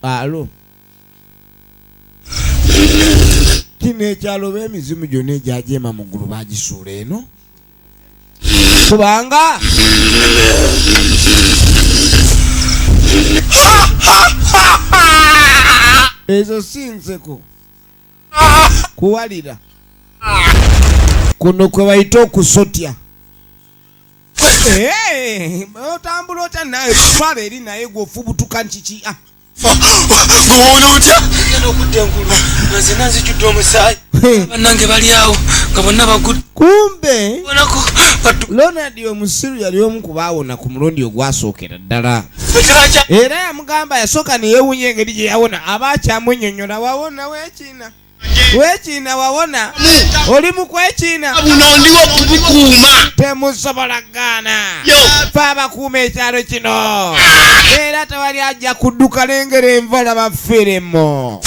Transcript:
Alo, kino ekyalo b'emizimu gyonna egyajeema mu ggulu bagisuula eno, kubanga ezo si nseko kuwalira kuno kwe bayita okusotya. Eh, otambula otya naye? Twala eri naye gwe ofubutuka nkiki? Ah. Gwe otya? Ngenda okudda engulu nga nzenna nzijudde omusaayi. Bannange bali awo nga bonna bagudde. Kumbe Bonako baddu. Ronald omusiru yali omu ku baawona ku mulundi ogwasookera ddala. Ekiraja. Era yamugamba yasooka ne yeewuunya engeri gye yawona, aba akyamunnyonnyola wawona weekiina wekiina wawona oli mu kwekiina. Buno ndiwo kubukuuma. Temusobola gaana, fe abakuuma ekyalo kino, era tewali ajja kudduka. Lengera envala bafirimo.